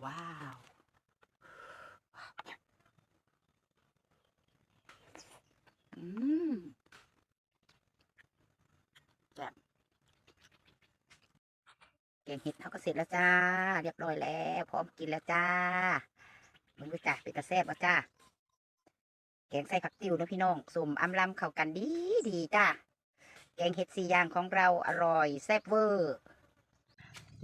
ວ້າວ ອືມ ແຊບ ແກງເຫັດເຮົາກໍເສັດແລ້ວຈ້າ ລຽບຮ້ອຍແລ້ວ ພ້ອມກິນແລ້ວຈ້າ. ເບິ່ງດູຈ້າ ເປັນຕາແຊບບໍ່ຈ້າ? ແກງໃສ່ຜັກຕິ້ວເນາະພີ່ນ້ອງ ສົ້ມອຳລຳເຂົ້າກັນດີໆຈ້າ. ແກງເຫັດສີ່ຢ່າງຂອງເຮົາ ອະລ່ອຍແຊບເວີ.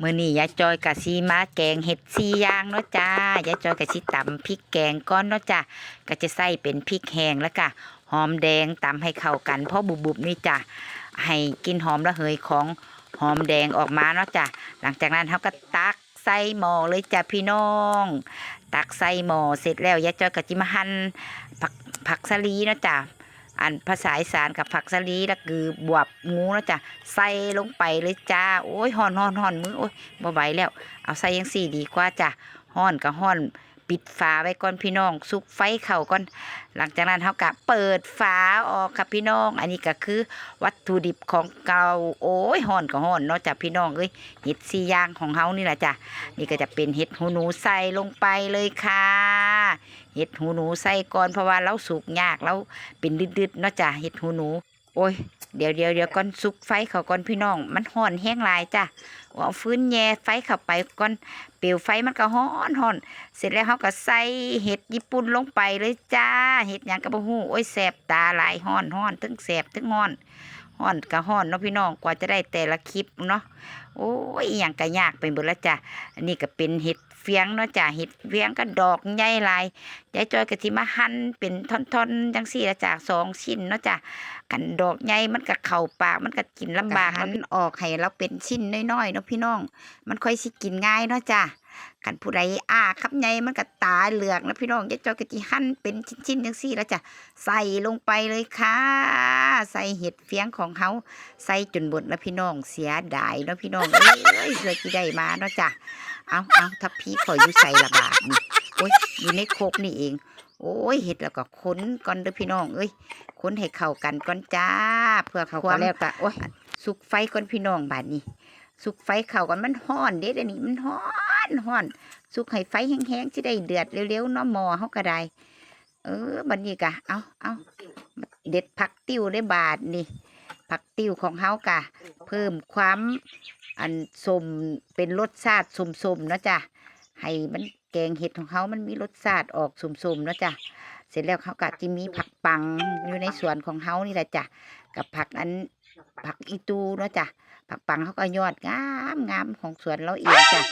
ມື້ນີ້ຍາຍຈ້ອຍກະຊິມາແກງເຫັດສີ່ຢ່າງເນາະຈ້າ. ຍາຍຈ້ອຍກະຊິຕຳພິກແກງກ່ອນເນາະຈ້າ. ກະຈະໃຊ້ເປັນພິກແຫ້ງ ແລ້ວກະຫອມແດງ ຕຳໃຫ້ເຂົ້າກັນພໍບຸບໆນີ້ຈ້າ ໃຫ້ກິ່ນຫອມລະເຫີຍຂອງຫອມແດງອອກມາເນາະຈ້າ. ຫຼັງຈາກນັ້ນເຮົາກໍຕັກ ໃສ່ໝໍ້ເລີຍຈ້າພີ່ນ້ອງ. ຕັກໃສ່ໝໍ້ເສັດແລ້ວ ຍາຍຈ້ອຍກໍຊິມາຫັ່ນຜັກ ຜັກສາລີເນາະຈ້າ. ອັນພາສາອີສານກໍຜັກສາລີ ແລ້ວຄືບວບງູເນາະຈ້າ ໃສ່ລົງໄປເລີຍຈ້າ. ໂອ້ຍ ຮ້ອນໆໆ ມື ໂອ້ຍ ບໍ່ໄຫວແລ້ວ. ເອົາໃສ່ຈັ່ງຊີ້ດີກວ່າຈ້າ. ຮ້ອນກໍຮ້ອນ ປິດຝາໄວ້ກ່ອນພີ່ນ້ອງ ສຸກໄຟເຂົ້າກ່ອນ. ຫຼັງຈາກນັ້ນເຮົາກະເປີດຝາອອກຄ່ະພີ່ນ້ອງ. ອັນນີ້ກະຄືວັດຖຸດິບຂອງເຮົາ. ໂອ້ຍ ຮ້ອນກໍຮ້ອນເນາະຈ້າພີ່ນ້ອງເອີຍ. ເຫັດສີ່ຢ່າງຂອງເຮົານີ້ລະຈ້າ. ນີ້ກະຈະເປັນເຫັດຫູໜູ ໃສ່ລົງໄປເລີຍຄ່ະ. ເຫັດຫູໜູໃສ່ກ່ອນ ເພາະວ່າລາວສຸກຍາກ ລາວເປັນດຶດໆເນາະຈ້າ ເຫັດຫູໜູ. ໂອ້ຍ ດຽວໆໆ ກ່ອນ ສຸກໄຟເຂົ້າກ່ອນພີ່ນ້ອງ ມັນຮ້ອນແຮງຫຼາຍຈ້າ. ເອົາຟືນແຍ່ໄຟເຂົ້າໄປກ່ອນ ເປວໄຟມັນກໍຮ້ອນໆ. ເສັດແລ້ວເຮົາກໍໃສ່ເຫັດຍີ່ປຸ່ນລົງໄປເລີຍຈ້າ. ເຫັດຫຍັງກໍບໍ່ຮູ້ ໂອ້ຍ ແສບຕາຫຼາຍ ຮ້ອນໆ ເທິງແສບເທິງຮ້ອນ. ຮ້ອນກໍຮ້ອນເນາະພີ່ນ້ອງ ກວ່າຈະໄດ້ແຕ່ລະຄລິບເນາະ. ໂອ້ຍ ອີ່ຫຍັງກໍຍາກໄປເບິດລະຈ້າ. ອັນນີ້ກໍເປັນເຫັດ ຟຽງເນາະຈ້າ ເຫັດຟຽງກໍດອກໃຫຍ່ຫຼາຍ. ຍາຍຈ້ອຍກໍຊິມາຫັ່ນເປັນທ່ອນໆ ຈັ່ງຊີ້ລະຈ້າ ສອງຊິ້ນເນາະຈ້າ. ຄັນດອກໃຫຍ່ມັນກໍເຂົ້າປາກ ມັນກໍກິນລຳບາກ ກໍຫັ່ນອອກໃຫ້ລາວເປັນຊິ້ນນ້ອຍໆເນາະພີ່ນ້ອງ ມັນຄ່ອຍຊິກິນງ່າຍເນາະຈ້າ. ຄັນຜູ້ໃດອ້າຄຳໃຫຍ່ມັນກໍຕາເຫຼືອກນະພີ່ນ້ອງ. ຍາຍຈ້ອຍກໍຊິຫັ່ນເປັນຊິ້ນໆ ຈັ່ງຊີ້ລະຈ້າ. ໃສ່ລົງໄປເລີຍຄ່ະ ໃສ່ເຫັດຟຽງຂອງເຮົາ ໃສ່ຈົນເບິດລະພີ່ນ້ອງ. ເສຍດາຍເນາະພີ່ນ້ອງເອີຍ ເພື່ອຊິໄດ້ມາເນາະຈ້າ. ເອົາໆ ທັບພີຂ້ອຍຢູ່ໃສລະບາດນີ້? ໂອ້ຍ ຢູ່ໃນຄົກນີ້ເອງ. ໂອ້ຍ ເຮັດແລ້ວກໍຄົນກ່ອນເດີພີ່ນ້ອງເອີຍ ຄົນໃຫ້ເຂົ້າກັນກ່ອນຈ້າ ເພື່ອເຂົ້າກັນແລ້ວກໍ ໂອ້ຍ ສຸກໄຟກ່ອນພີ່ນ້ອງ. ບາດນີ້ສຸກໄຟເຂົ້າກ່ອນ ມັນຮ້ອນເດ້ ດຽວນີ້ມັນຮ້ອນໆ. ສຸກໃຫ້ໄຟແຮງໆ ຊິໄດ້ເດືອດເລັວໆເນາະ ໝໍ້ເຮົາກໍໄດ້. ເອີ ບັດນີ້ກະ ເອົາ ເອົາ ເດັດຜັກຕິ້ວເດ້ບາດນີ້. ຜັກຕິ້ວຂອງເຮົາກະເພີ່ມຄວາມ ອັນ ສົ້ມ ເປັນລົດຊາດສົ້ມໆເນາະຈ້າ ໃຫ້ມັນ ແກງເຫັດຂອງເຮົາມັນມີລົດຊາດອອກສົ້ມໆເນາະຈ້າ. ເສັດແລ້ວເຮົາກະຊິມີຜັກປັງຢູ່ໃນສວນຂອງເຮົານີ້ລະຈ້າ ກັບຜັກ ອັນ ຜັກອີ່ຕູເນາະຈ້າ. ຜັກປັງເຮົາກໍຍອດງາມໆ ຂອງສວນລາວເອງຈ້າ.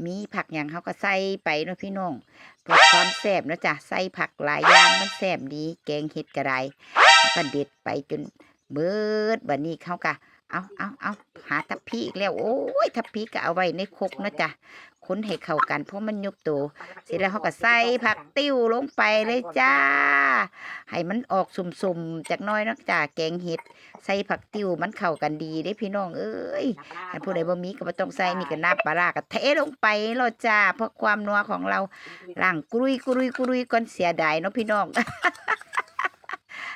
ມີຜັກຫຍັງເຮົາກໍໃສ່ໄປເນາະພີ່ນ້ອງ ເພື່ອຄວາມແຊບເນາະຈ້າ. ໃສ່ຜັກຫຼາຍຢ່າງມັນແຊບດີ ແກງເຫັດກໍໄດ້. ເຮົາກໍເດັດໄປຈົນເບິດ. ບັດນີ້ເຮົາກໍ ເອົາ ເອົາ ເອົາ ຫາທັບພີອີກແລ້ວ. ໂອ້ຍ ທັບພີກໍເອົາໄວ້ໃນຄົກເນາະຈ້າ ຄົນໃຫ້ເຂົ້າກັນ ພໍມັນຍຸບໂຕ ເສັດແລ້ວເຮົາກໍໃສ່ຜັກຕິ້ວລົງໄປເລີຍຈ້າ ໃຫ້ມັນອອກສົ້ມໆຈັກໜ້ອຍເນາະຈ້າ. ແກງເຫັດໃສ່ຜັກຕິ້ວມັນເຂົ້າກັນດີເດ້ພີ່ນ້ອງເອີຍ. ຄັນຜູ້ໃດບໍ່ມີກໍບໍ່ຕ້ອງໃສ່ ນີ້ກໍນ້ຳປາຮ້າກໍເທລົງໄປໂລດຈ້າ ເພື່ອຄວາມນົວຂອງລາວ. ລ້າງກຸລຸຍໆໆກ່ອນ ເສຍດາຍເນາະພີ່ນ້ອງ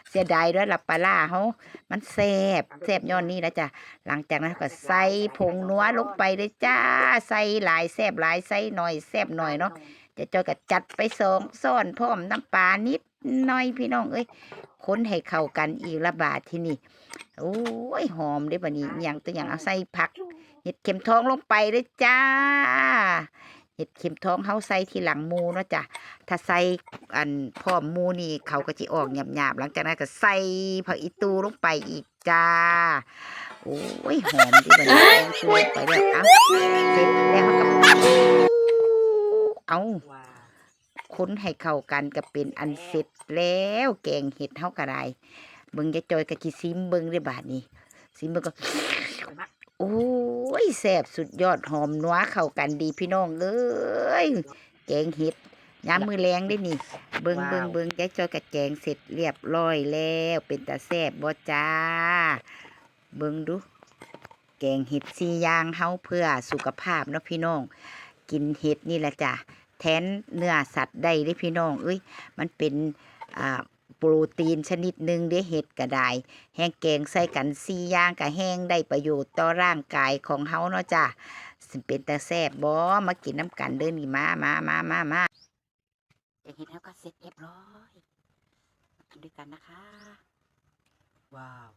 ເສຍດາຍເດີ ລະປາຮ້າເຮົາ ມັນແຊບ ແຊບຍ້ອນນີ້ລະຈ້າ. ຫຼັງຈາກນັ້ນເຮົາກໍໃສ່ຜົງນົວລົງໄປເລີຍຈ້າ ໃສ່ຫຼາຍແຊບຫຼາຍ ໃສ່ໜ້ອຍແຊບໜ້ອຍເນາະ. ຍາຍຈ້ອຍກໍຈັດໄປສອງຊ້ອນ ພ້ອມນ້ຳປານິດໜ້ອຍ ພີ່ນ້ອງເອີຍ. ຄົນໃຫ້ເຂົ້າກັນອີກລະບາດທີນີ້. ໂອ້ຍ ຫອມເດ້ບັດນີ້ ອີ່ຫຍັງຕົວຫຍັງ. ເອົາໃສ່ຜັກເຫັດເຂັມທອງລົງໄປເລີຍຈ້າ. ເຫັດເຂັມທອງເຮົາໃສ່ທີຫຼັງໝູ່ເນາະຈ້າ ຖ້າໃສ່ ອັນ ພ້ອມໝູ່ນີ້ເຂົາກໍຊິອອກຫຍາບໆ. ຫຼັງຈາກນັ້ນກໍໃສ່ຜັກອີ່ຕູລົງໄປອີກຈ້າ. ໂອ້ຍ ຫອມເດ້ບັດນີ້ ແກງເສດໄປແລ້ວ. ເອົາ ເສັດແລ້ວເຮົາກໍ ເອົາ ຄົນໃຫ້ເຂົ້າກັນກໍເປັນອັນເສັດແລ້ວ ແກງເຫັດເຮົາກໍໄດ້. ເບິ່ງ ຍາຍຈ່ອຍກໍຊິຊິມເບິ່ງເດ້ບາດນີ້ ຊິມເບິ່ງກໍ ໂອ້ຍ ແຊບສຸດຍອດ ຫອມນົວເຂົ້າກັນດີພີ່ນ້ອງເອີຍ. ແກງເຫັດຍາມມື້ແລງເດ້ນີ້. ເບິ່ງ ເບິ່ງ ເບິ່ງ ຍາຍຈ່ອຍກໍແກງເສັດລຽບຮ້ອຍແລ້ວ ເປັນຕາແຊບບໍ່ຈ້າ? ເບິ່ງດູ ແກງເຫັດສີ່ຢ່າງເຮົາເພື່ອສຸຂະພາບເນາະພີ່ນ້ອງ. ກິນເຫັດນີ້ລະຈ້າ ແທນເນື້ອສັດໄດ້ເດ້ພີ່ນ້ອງເອີຍ. ມັນເປັນ ອ່າ ໂປຣຕີນຊະນິດໜຶ່ງເດ້ ເຫັດກະດາຍ. ແຮງແກງໃສ່ກັນສີ່ຢ່າງກະແຮງໄດ້ປະໂຫຍດຕໍ່ຮ່າງກາຍຂອງເຮົາເນາະຈ້າ. ຊິເປັນຕາແຊບບໍ່? ມາກິນນຳກັນເດີ້ນີ້ ມາ ມາ ມາ ມາ ມາ. ແກງເຫັດເຮົາກໍເສັດຮຽບຮ້ອຍ ມາກິນດ້ວຍກັນນະຄະ. ວ້າວ